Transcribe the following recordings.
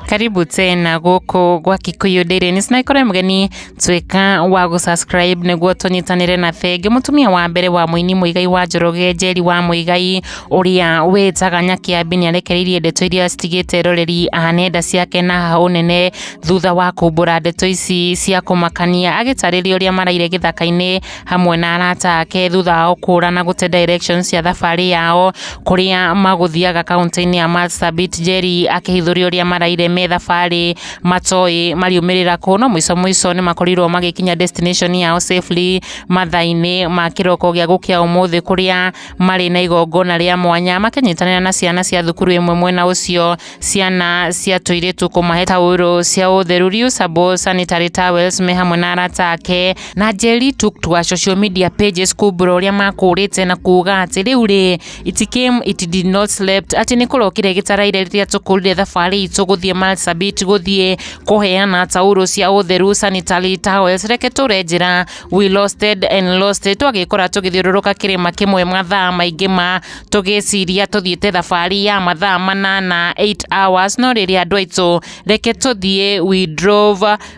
Karibu tena gũkũ gwa Kikuyu Daily News na ikorwo mũgeni tuĩka wa gũ-subscribe nĩguo tũnyitanĩre na thengi. Mũtumia wa mbere wa mũini Muigai wa Njoroge, Njeri wa Muigai, ũrĩa wĩtaga Nyakĩambi, nĩarekereirie ndeto iria citigĩte eroreri a nenda ciake na hahũ nene thutha wa kumbũra ndeto ici cia kũmakania, agĩtarĩria ũrĩa maraire gĩthaka-inĩ hamwe na arata ake thutha wao kũra na gũte directions cia thabarĩ yao kũrĩa magũthiaga kaunti-inĩ ya Marsabit. Njeri akĩhithũria ũrĩa maraire me thabarĩ matoĩ mariumĩrĩra kũ, no mũico mũico nĩ makorirwo magĩkinya destination yao safely mathaa-inĩ ma kĩroko gĩa gũkĩa ũmũthĩ, kũrĩa marĩ na igongona rĩa mwanya makĩnyitanĩra na ciana cia thukuru ĩmwe mwena ũcio, ciana cia tũirĩtu kũmahe tauro cia ũtheru, reusable sanitary towels, me hamwe na arata ake. Na Njeri took to her social media pages kumbũra ũrĩa makũrĩte na kuga atĩ rĩu rĩ, it came, it did not slept, atĩ nĩ kũrokire gĩtaraire rĩrĩa tũkũrire thabarĩ itũ gũthiĩ Marsabit gũthiĩ kũheana tauro cia ũtheru, sanitary towels. Reke tũre njĩra, we lost it and lost it, twagĩkora tũgĩthiũrũrũka kĩrĩma kĩmwe mathaa maingĩ ma tũgĩciria tũthiĩte thabarĩ ya mathaa 8, 8 hours, no rĩrĩa andũ aitũ, reke tũthiĩ,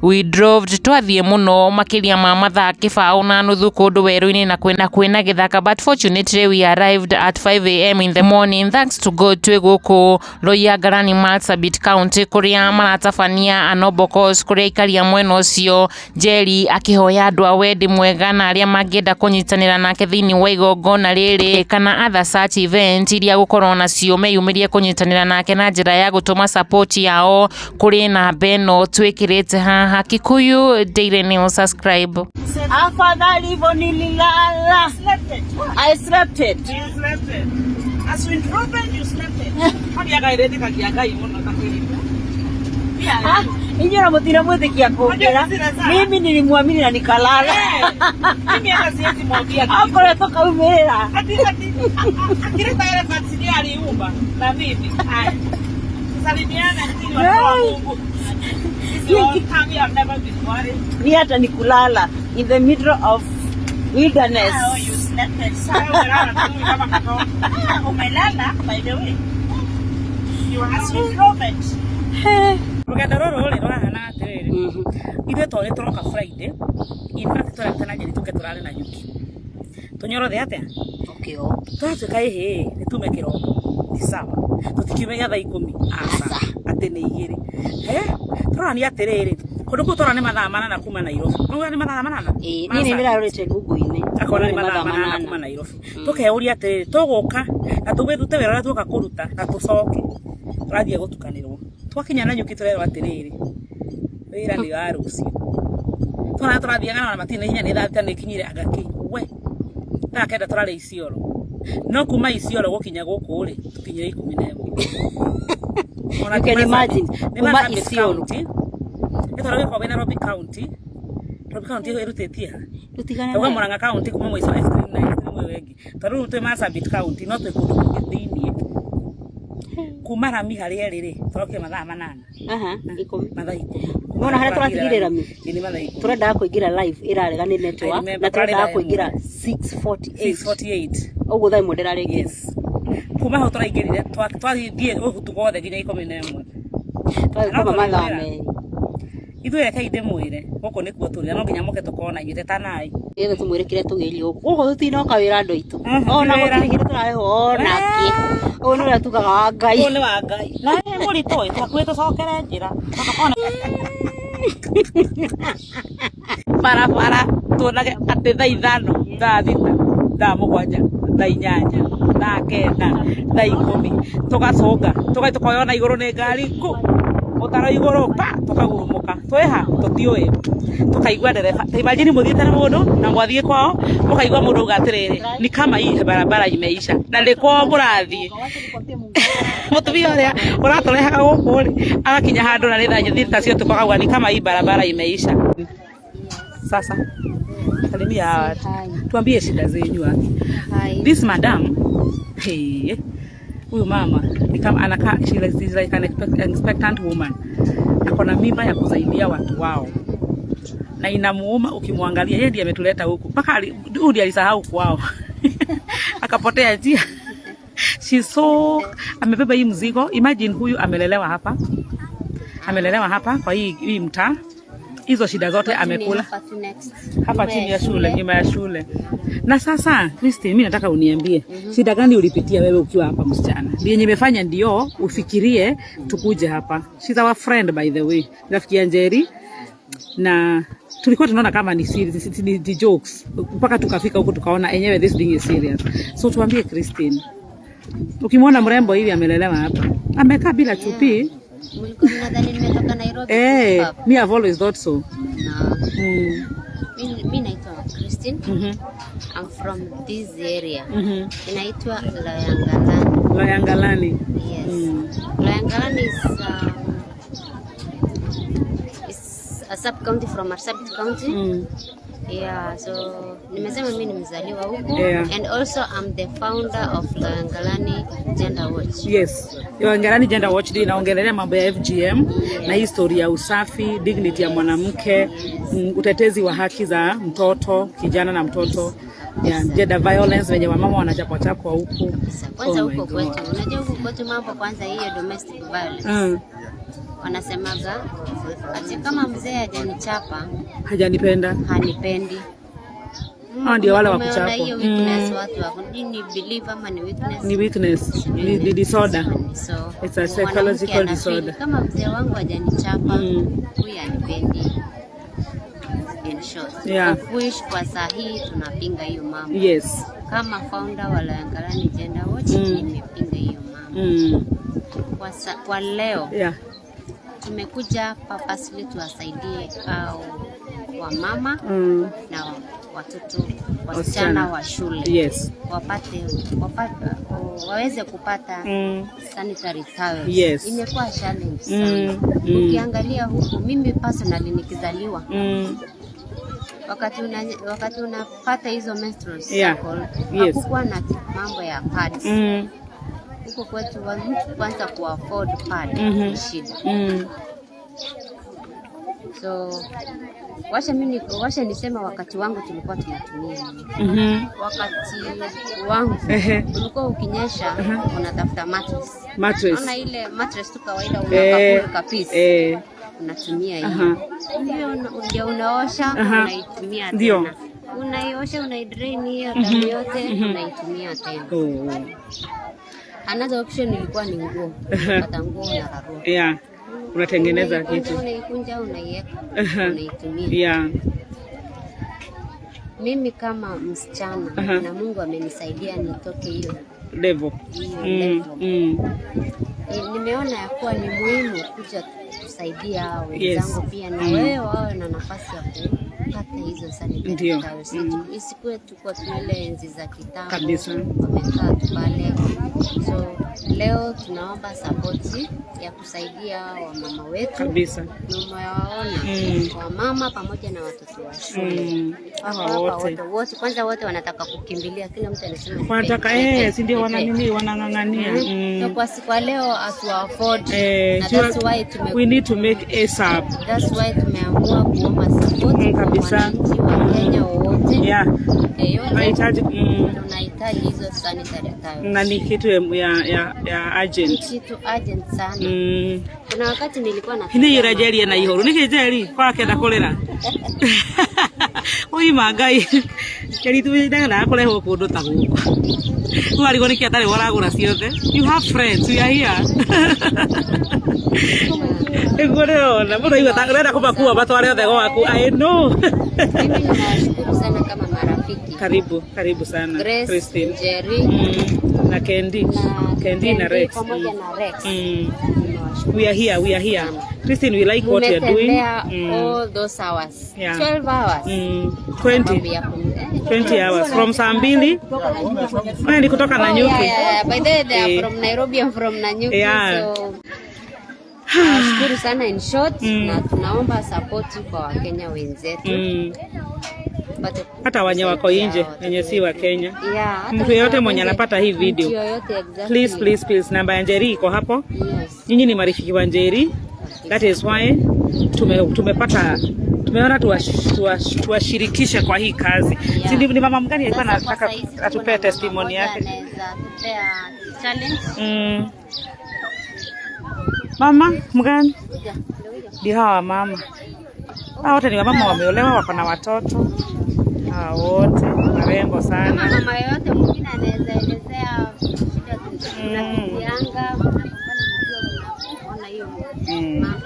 we drove, twathiĩ mũno makĩria ma mathaa 2.5 kũndũ werũ-inĩ na kwĩna gĩthaka, but fortunately we arrived at 5 a.m. in the morning, thanks to God. Twĩ gũkũ Loiyangalani, Marsabit County, kũrĩa maratabania Anobokos, kũrĩa aikaria mwena ũcio. Njeri akĩhoya andũ a wendi mwega na arĩa mangĩenda kũnyitanĩra nake thĩinĩ wa igongona rĩrĩ kana other such event iria gũkorwo nacio, meyumĩrie kũnyitanĩra nake na njĩra ya gũtũma support yao kũrĩ namba ĩno twĩkĩrĩte haha. Kikuyu Daily News, subscribe. Afadhali hivyo nililala. Slept it. I slept it. You slept it. As we drove it, you slept it. Kagia Ngai mũno ta kwĩrire. Ah, inyuĩ na mũtina mwĩtĩkia kũngĩra. Mimi nilimwamini na nikalala. Mimi hata siwezi mwambia kitu. Akoretwo kaumĩrĩra. Ati akileta elephant ndiye aliumba na mimi. Haya. Tusalimiane sisi watoto wa Mungu. This long time we have never been worried. Ni hata ni kulala in the middle of wilderness. Oh, you slept it. Sasa umelala vizuri kama katoto. Ah, umelala by the way. You as we drove it. Rũgendo rũrũ rĩ rũrahana atĩrĩrĩ, ithuĩ twarĩ tũroka Friday, in fact tũrarĩte na Njeri tũke tũrare na nyuki tũnyorothe atĩa. Okay, oh. Tũratuĩka ĩhĩ nĩ tume kĩroko, ti sawa, tũtikiume thaa 10, aca, atĩ nĩ 2. He tũrorania atĩrĩrĩ, kũndũ kũu tũrora nĩ mathaa 8 kuma Nairobi. Nĩuga nĩ mathaa 8? Ĩĩ, niĩ nĩ ndĩrarorete Google-inĩ. Akona nĩ mathaa 8 kuma Nairobi. Tũkeyũria atĩrĩrĩ, tũgũka na tũgĩrute wĩra ũrĩa tuoka kũruta na tũcoke tũrathiĩ gũtukanĩrwo. Twakinya na nyuki tũrerwo atĩrĩrĩ, wĩra nĩ wa rũciũ. Twana tũrathiaga na matirĩ na hinya, nĩ thaa 6 nĩ ikinyire anga kĩ we thaa 9 tũrarĩ Isiolo, no kuma Isiolo gũkinya gũkũ rĩ, tũkinyire 11. Ona You can imagine, nĩ kuma Marsabit Isiolo. County. Nĩ tondũ gĩkoragwo Nairobi County. Nairobi County ĩrutĩtie ha? Tũtigane Tauga nayo. Murang'a County kuma mũico extreme na extreme ĩyo ĩngĩ, tondũ rĩu twĩ Marsabit County no twĩ kũndũ kũngĩ thĩiniĩ. Kuma rami harĩa ĩrĩ rĩ, tũrokire mathaa 8. Aha, 10. Mathaa 10. Nĩwona harĩa tũratigire rami? Ĩ, nĩ mathaa 10. Tũrendaga kũingĩra live ĩrarega nĩ network I remember, na tũrendaga tũrarĩ kũingĩra 6:48. 6:48. Ũguo thaa 1 ndĩrarĩkia. Yes, kuma hau tũraingĩrire twathiĩ ũhutu gwothe nginya 11. Twagĩkoma mathaa 2. Ithuĩ rekei ndĩmwĩre, gũkũ nĩkuo tũrĩ na no nginya mũke tũkona ithuĩ tetanai. Nĩgetha tũmwĩre kĩrĩa tũgerie gũkũ. Gũkũ tũtinoka wĩra, andũ aitũ. Ona ti wĩra. Gũtirĩ kĩndũ tũrarĩhwo ona kĩ. Ũyũ nĩ ũrĩa tugaga wa Ngai. Ũyũ nĩ wa Ngai na nĩ mũritũ ĩ, tũhakuhĩ tũcokere njĩra tũkona barabara tuonage atĩ thaa 5, thaa 6, thaa 7, thaa 8, thaa 9, thaa 10, tũgacũnga tũgathiĩ tũkoywo na igũrũ nĩ ngari ku mũtaro igũrũ pa, tũkagurumũka. Twĩha tũtiũĩ, tũkaigua ndereba. Ta imagine mũthiĩte na mũndũ na mwathiĩ kwao, mũkaigua mũndũ auga atĩrĩrĩ, "Ni kama hii barabara imeisha," na nĩ kwao mũrathiĩ. Mũtumia ũrĩa ũratũrehaga gũkũ rĩ, agakinya handũ na nĩ thaa 6 cia ũtukũ, akauga, "Ni kama hii barabara imeisha." Sasa salimia hawa watu, tuambie shida zenyu haki. This madam, hey, huyu mama ni kama anakaa, she's like an expectant woman, ako na mimba ya kusaidia watu wao na inamuuma ukimwangalia. Yeye ndiye ametuleta huku mpaka huyu ndiye alisahau kwao akapotea njia. She's so amebeba hii mzigo. Imagine huyu amelelewa hapa. Amelelewa hapa kwa hii mtaa. Hizo shida zote amekula Hapa tu next. Hapa Nyuma chini ya shule, nyuma ya shule. Na sasa Christine, mimi nataka uniambie shida gani ulipitia wewe ukiwa hapa msichana, ndio yenye imefanya ndio ufikirie tukuje hapa. She's our friend, by the way, rafiki ya Njeri, na tulikuwa tunaona kama ni serious, ni jokes mpaka tukafika huko tukaona enyewe this thing is serious. So tuambie Christine, ukimwona mrembo hivi amelelewa hapa, amekaa bila chupi. Mlikuwa mnadhani nimetoka Nairobi? Eh, Hapa. me, I've always thought so. Na mi naitwa Christine. I'm from this area. Inaitwa Loyangalani. Loyangalani. Yes. Loyangalani is a sub county from Marsabit County. Yeah, so nimesema mimi ni mzaliwa huku and also I'm the founder of Loyangalani Gender Watch. Yes. Loyangalani Gender Watch ndio inaongelelea mambo ya FGM na history ya usafi, dignity ya mwanamke, utetezi wa haki za mtoto, kijana na mtoto. Yeah, gender violence, venye wamama wanachapwa chapwa huku. Kabisa. Kwanza Oh my huko God. kwetu, unajua huku kwetu mambo kwanza hiyo domestic violence. Wanasemaga ati kama mzee hajanichapa Hajanipenda. Hanipendi. Hao ndio wale wa Umeona kuchapwa. hiyo weakness watu wako. Ni belief ama ni weakness? Ni weakness, ni disorder. So, It's a mwanamke psychological anafeel, disorder. kama mzee wangu hajanichapa, huyu hanipendi. In short. Of which kwa saa hii tunapinga hiyo mambo. Kama founder wa Loyangalani Gender Watch nimepinga hiyo mambo. Kwa leo tumekuja purposely tuwasaidie au wamama na watoto wasichana Wasichana. wa shule wapate waweze kupata sanitary towels. Imekuwa challenge sana. Ukiangalia huku, mimi personally nikizaliwa, wakati unapata hizo menstrual cycle, hakukuwa na mambo ya pads. Huko kwetu mtu kwanza ku afford pad ni shida. So wacha nisema wakati wangu tulikuwa tunatumia nini? Wakati wangu ulikuwa ukinyesha unatafuta mattress. Mattress. Naona ile mattress tu kawaida, unakapuli kapisi, unatumia hiyo. Ndio unaosha, unaitumia tena. Unaiosha, unaidrain hiyo damu yote, unaitumia tena. Another option ilikuwa ni nguo. Pata nguo unararua. Yeah. Unatengeneza Unaikunja, kitu. unaikunja, unaiweka, unaitumia. Mimi kama msichana na Mungu amenisaidia nitoke hiyo Level. Hiyo level. Nimeona ya kuwa ni muhimu kuja kusaidia hao wenzangu pia na wewe wawe na nafasi ya kupata hizo sanitary towels. Isikuwe tuko tu ile enzi za kitambo wamekaa tu pale. So leo tunaomba sapoti ya kusaidia wamama wetu, tumewaona wamama pamoja na watoto wa shule. Wako Hawa hapa wote. wote wote, kwanza wote wanataka kukimbilia, kila mtu anasema nipe, Wanataka nipe, eh, si ndio nipe. wana nini, wanang'ang'ania. So kwa leo hatu afford na that's why We need to make ASAP. That's why tumeamua kuomba support kwa Kabisa. wananchi wa Kenya wowote yeyote, Tunahitaji tunahitaji hizo sanitary towels. Na ni kitu ya Ni urgent. kitu urgent sana. Kuna wakati nilikuwa na Hini yura njeri na ihoru nä kä njeri kwakenda kå rä ra oi ngai njeri ndagana kå rehwo kå ndå ta gå kå warigwo nä kä atarä waragå ra ciothe. You have friends, we are here. Nĩguo ndĩrona mũndũ aigua ta ũrenda kũmakua matware othe gwaku, I know. Mimi ninawashukuru sana kama marafiki. Karibu, karibu sana, Grace, Christine. Jerry Na Kendi. Na Kendi na Rex. pamoja na Rex. Ninawashukuru We are here, we are here. sana. Christine, we like what you're doing. Mumetembea all those hours. 12 hours. 20. Sababu ya 20 hours from saa 2. Ni kutoka Oh, Nanyuki. yeah. By the way, they are Eh. from Nairobi and from Nanyuki. So nawashukuru sana in short, na tunaomba support kwa Wakenya wenzetu. Tupate Hata wenye wako kusaidia nje, watoto wenye si wa wetu. Kenya. Yeah, hata Mtu yeyote wenye mwenye wako nje, anapata hii video. mtu yoyote, exactly. Please, please, please, namba ya Njeri iko hapo. Nyinyi ni marafiki wa Njeri. That is why tumepata Tumeona tuwashirikishe kwa hii kazi. Yeah. Si ni mama mgani alikuwa Sasa kwa anataka saizi tuko na atupee mama testimony mmoja yake? anaweza tupea challenge. Mama mgani? Kuja, ndio huyo. Ndio hawa mama. Hawa wote ni wamama wameolewa, wako na watoto. Hawa wote warembo Kama sana. mama yoyote mwingine anaweza elezea shida tunapitianga, mnapambana mkiwa mnaona hiyo mambo.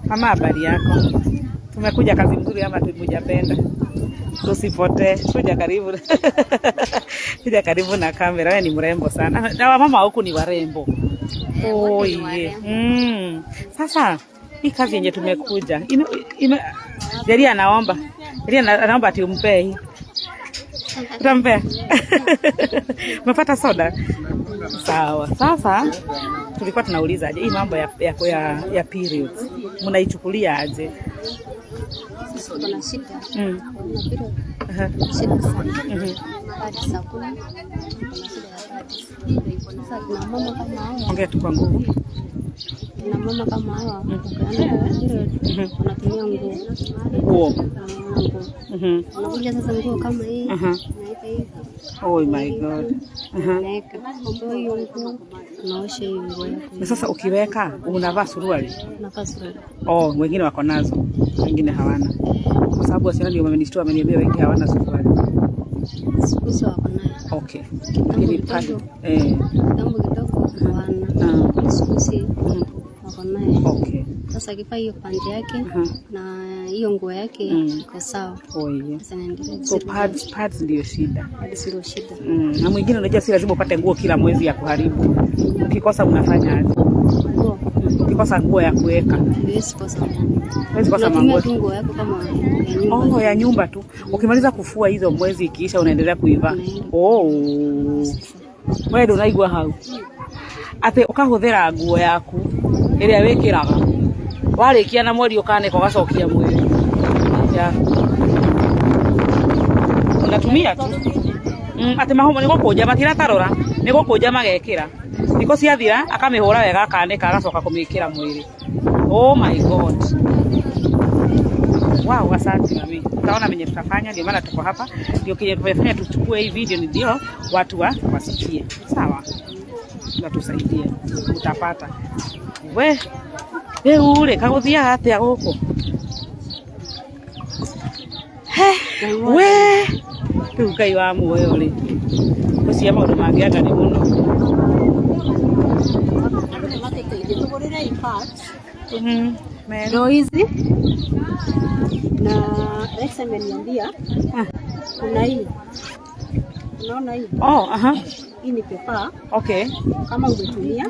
Mama, habari yako? Tumekuja kazi mzuri ama tumejapenda? Tusipotee, kuja karibu. Kuja karibu na kamera. Wewe ni mrembo sana. Na wamama huku ni warembo. Eh, wote ni Oye. warembo. Sasa hii kazi yenye tumekuja ime Jeria anaomba. Jeria anaomba ati umpee hii. Utampea? Umepata soda? Sawa. Sasa tulikuwa tunauliza aje hii mambo ya periods mnaichukulia aje? Sisi tuko na shida. Kuna period. Shida sana. Pads hakuna. Kuna shida ya pads. Sasa kina mama kama hawa, Ongea tu kwa nguvu. kina mama kama hawa ukiona period wanatumia nguo. Nguo. Wanaona nguo. Unakuja sasa nguo kama hii, unaweka hivi. Oh my God. Unaweka. Toa hiyo nguo, unaosha hiyo nguo yako. Na sasa ukiweka unavaa suruali? Unavaa suruali. Oh, wengine wako nazo, wengine hawana. Kwa sababu wasichana ndio wamenishtua, wameniambia wengi hawana suruali. Siku hizi wako nayo. Okay. Kitambo Lakini pad kidogo, eh kitambo kidogo hawana. Siku hizi wako nayo. Okay. Sasa akivaa hiyo pandi yake na hiyo nguo yake iko sawa. Oh yeah. Sasa naendelea So vizuri. pads ndio shida. Pads ndio shida. Na mwingine unajua si lazima upate nguo kila mwezi ya kuharibu. Ukikosa unafanya aje? Nguo Ukikosa nguo ya kuweka. huwezi kosa. Huwezi kosa Unatumia manguo. tu nguo yako kama ya nyumba. Oh, ya nyumba tu. Ukimaliza kufua hizo mwezi ikiisha unaendelea kuivaa. Oh. Wewe ndio unaigua hau. Ati ukahuthira nguo yaku ĩrĩa wĩkĩraga warĩkia na mweri ũkanĩka ũgacokia mwĩrĩ. Ya. Unatumia tu. Atĩ mahumo nĩ gũkũnja matiratarũra, nĩ gũkũnja magekĩra. Thikũ ciathira akamĩhũra wega akanĩka agacoka kũmĩkĩra mwĩrĩ. Oh my God. Wow, asante mami. Utaona venye tutafanya, ndio maana tuko hapa. Ndio kile tumefanya tuchukue hii video ndio watu wasikie. Sawa? Watusaidie. Utapata. We, rĩu rĩ kagũthiaga atĩa gũkũ? He, we, rĩu Ngai wa muoyo rĩ, ngwĩciria maũndũ mangĩ anga nĩ mũno. Ndo hizi na Rex ameniambia kuna hii, unaona hii? Oh, aha. Hii ni paper. Okay. Kama umetumia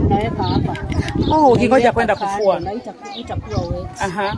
unaweka hapa. Oh, ukingoja Unaiweka kwenda kando kufua. na itakuwa wet. Aha.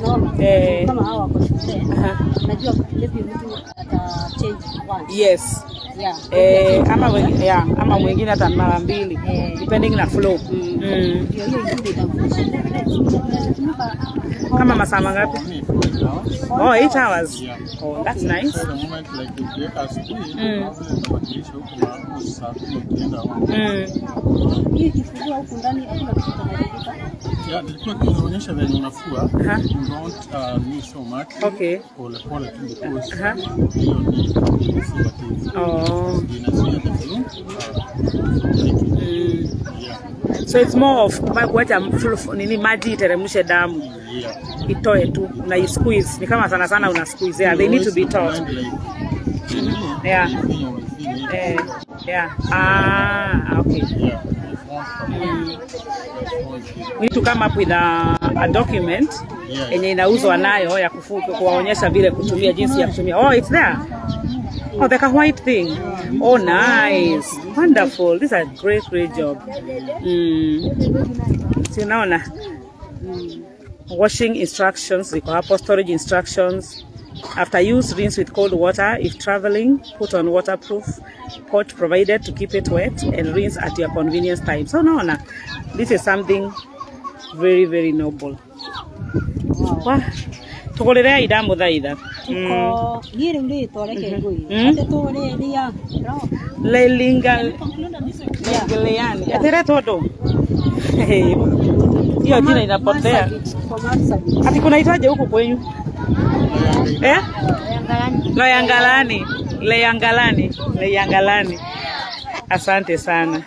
Unaona? Eh. Kama hawa wako shule. Aha. Najua maybe mtu ata change once. Yes. Yeah. Eh, yeah, ama mwingine hata mara mbili depending na flow. Ndio hiyo ingine itamfundisha. Kama masaa mangapi? Oh, 8 hours. Oh, that's nice. So the moment like ukiweka asubuhi, utabadilisha huko na saa 10 ukienda huko. Hii ikifungua huku ndani hakuna kitu kitaharibika. Yeah, nilikuwa tunaonyesha venye unafua. Aha. You don't use so much. Okay. Pole pole tu because Aha. hiyo ni preservative. Oh. Inazuia the flow. Leaking. Yeah. So it's more of kuacha nini maji iteremshe damu. Yeah. Itoe tu una squeeze. Ni kama sana sana una squeeze. Yeah, they need to be taught. Like, Yeah. uifinye, uifinye. Eh, yeah. Ah, okay. Yeah. It won't come. It won't be- We need to come up with a document Yeah. yenye inauzwa nayo ya kuwaonyesha vile kutumia, jinsi ya kutumia. Oh, it's there. Oh, like a white thing. Oh, nice. Wonderful. This is a great, great job. Si unaona? Washing instructions ziko hapo, storage instructions. After use, rinse with cold water. If traveling, put on waterproof pot provided to keep it wet and rinse at your convenience time. So unaona, this is something very, very noble. Wow. Tugurire ndamuthaitha. Tuko niĩ rĩu rĩtwa reke ngwĩre atĩ tũrĩria Lelinga Lengeleani. Atĩretwo ndũ? Hiyo jina inapotea. Ati kunaitwaje huku kwenyu? Eh? Loyangalani. Leyangalani. Leyangalani. Asante sana.